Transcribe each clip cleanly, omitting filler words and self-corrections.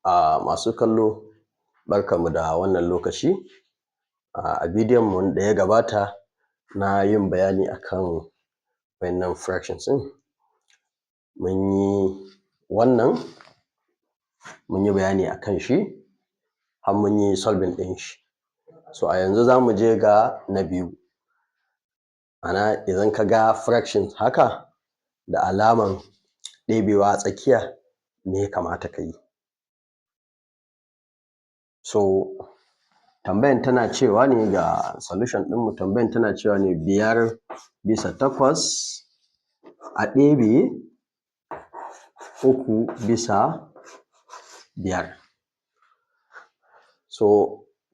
Masu kallo, barkanmu da wannan lokaci. A bidiyon mu da ya gabata na yin bayani akan wa'innan fractions ɗin. Munyi wannan, munyi bayani akan shi har munyi solving ɗin shi. So a yanzu zamu je ga na biyu, ma'ana idan kaga fraction haka da alaman ɗebewa a tsakiya, me ya kamata kayi? So tambayan tana cewa ne, ga solution ɗin mu, tambayan tana cewa ne 5/8 a ɗebe 3/5. So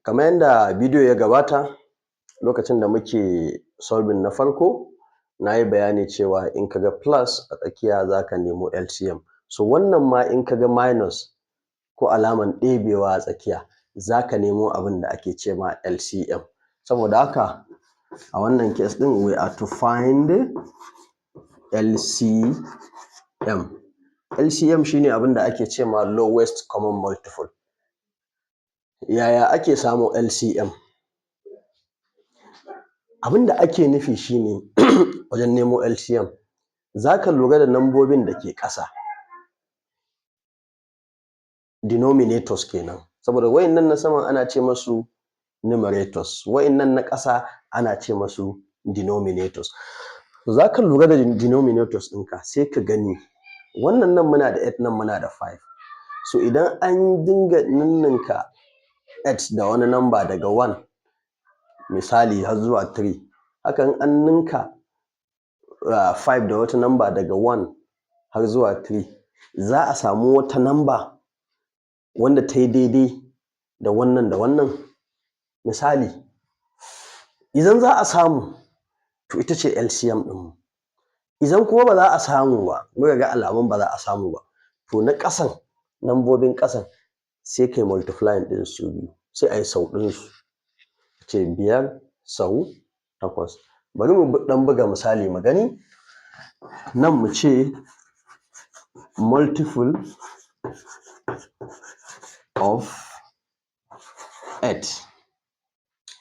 kaman yanda bidiyo ya gabata, lokacin da muke solving na farko, nayi bayani cewa in kaga plus a tsakiya zaka nemo LCM. So wannan ma in kaga minus ko alaman ɗebewa a tsakiya, zaka nemo abunda ake ce ma LCM. Saboda haka a wannan case ɗin, we are to find LCM. LCM shine abunda ake ce ma lowest common multiple. Yaya ake samo LCM? Abunda ake nufi shine, wajen nemo LCM, zaka lura da nambobin da ke ƙasa, denominators kenan, saboda wa'innan na saman ana ce musu numerators, wa'innan na ƙasa ana ce musu denominators. Zaka lura da denominators ɗinka, sai ka gani wannan, nan muna da 8, nan muna da 5. So idan an dinga ninninka 8 da wani number daga 1 misali har zuwa 3, haka in an ninka 5 da wata number daga 1 har zuwa 3, za a samu wata number wanda tayi daidai da wannan da wannan. Misali, idan za a samu, to ita ce LCM ɗinmu. Idan kuma ba za a samu ba, muka ga alamun ba za a samu ba, to na ƙasan, nambobin ƙasan, sai kai multiplying ɗin su biyu, sai ayi sau ɗinsu, ce 5 sau 8. Bari mu ɗan buga misali mu gani. Nan mu ce multiple of 8.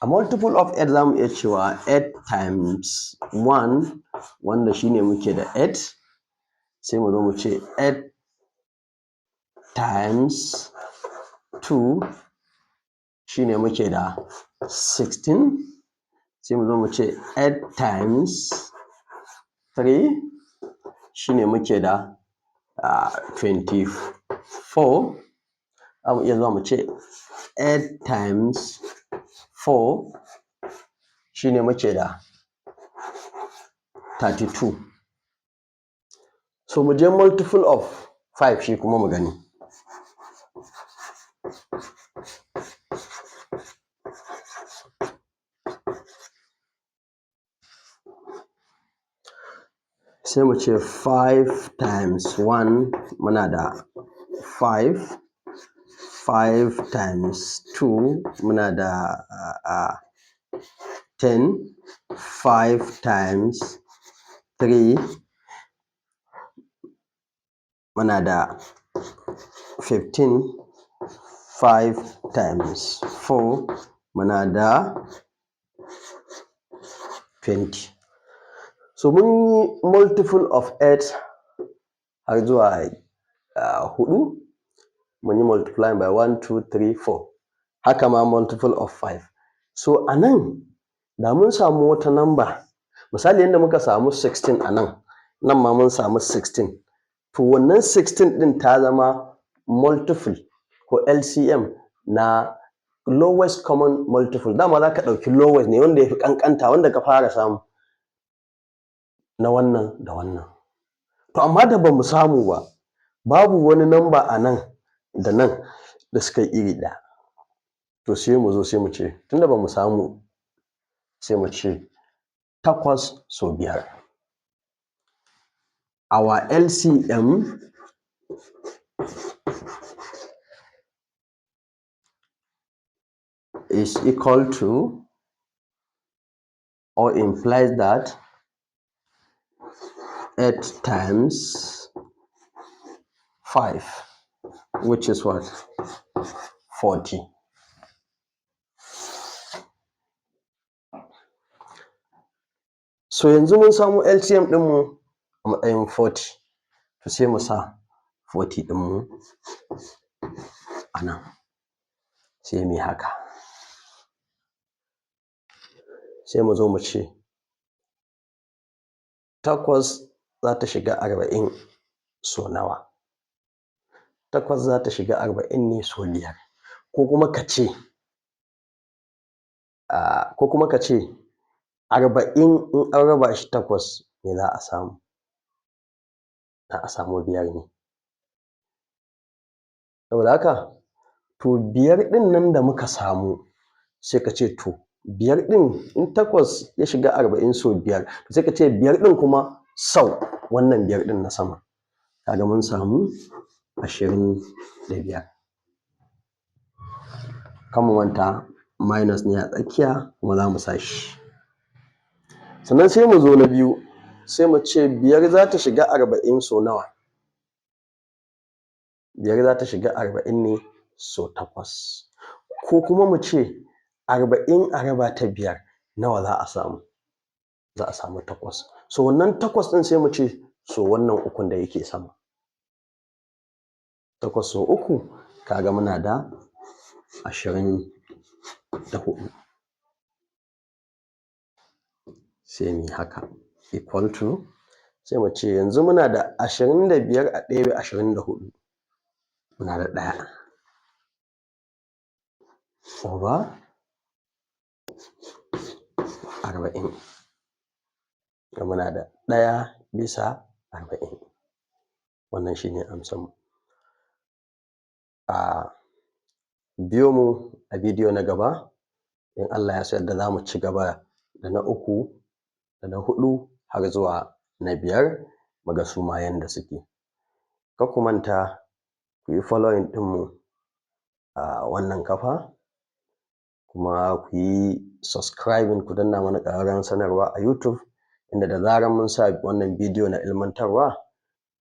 A multiple of 8, zamu iya cewa 8 times 1, wanda shine muke da 8. Sai mu zo mu ce 8 times 2, shine muke da 16. Sai mu zo mu ce 8 times 3, shine muke da 24. Zamu iya zuwa mu ce 8 times 4, shine muke da 32. So mu je multiple of 5 shi kuma mu gani. Sai mu ce 5 times 1, muna da 5. 5 times 2, muna da 10. 5 times 3, muna da 15. 5 times 4, muna da 20. So mun yi multiple of 8 har zuwa huɗu, mun yi multiplying by 1, 2, 3, 4. Haka ma multiple of 5. So a nan da mun samu wata number, misali yanda muka samu 16 a nan, nan ma mun samu 16, to wannan 16 ɗin ta zama multiple ko LCM na lowest common multiple. Dama zaka ɗauki lowest ne, wanda yafi ƙanƙanta, wanda ka fara samu na wannan da wannan. To amma da bamu samu ba, babu wani number a nan da nan da suka yi iri ɗaya, to sai mu zo sai mu ce, tunda bamu samu, sai mu ce 8 sau 5. Our LCM is equal to or implies that 8 times 5. Which is what? 40. So yanzu mun samo LCM ɗinmu a matsayin 40, to sai mu sa 40 ɗinmu a nan, sai muyi haka. Sai mu zo mu ce 8 za ta shiga 40 sau nawa? 8 za ta shiga 40 ne sau 5, ko kuma ka ce 40 in an raba shi 8, me za a samu? Za a samu 5 ne. Saboda haka, to 5 ɗin nan da muka samu, sai ka ce to 5 ɗin, in 8 ya shiga 40 sau 5, sai ka ce 5 ɗin kuma sau wannan 5 ɗin na sama. Kaga mun samu 25. Kar mu manta minus ne a tsakiya, kuma za mu sa shi. Sannan sai mu zo na biyu, sai mu ce 5 za ta shiga 40 sau nawa? 5 za ta shiga 40 ne sau 8, ko kuma mu ce 40 a raba ta 5, nawa za a samu? Za a samu 8. So wannan 8 ɗin, sai mu ce sau wannan 3n da yake sama. 8 sau 3, kaga muna da 24. Sai muyi haka, equal to, sai mu ce yanzu muna da 25 a ɗebe 24, muna da 1 over 40. Muna da 1 bisa 40. Wannan shine amsar mu. A biyo mu a bidiyo na gaba, in Allah ya so ya yarda, za mu ci gaba da na uku da na huɗu har zuwa na biyar, mu ga su ma yanda suke. Kar ku manta ku yi following ɗinmu a wannan kafa, kuma ku yi subscribing, ku danna mana ƙararrawar sanarwa a YouTube, inda da zarar mun sa wannan bidiyo na ilmantarwa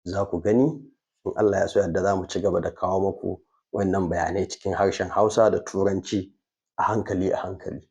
za ku gani. In Allah ya so ya yarda, za mu ci gaba da kawo muku wannan bayanai cikin harshen Hausa da Turanci a hankali a hankali.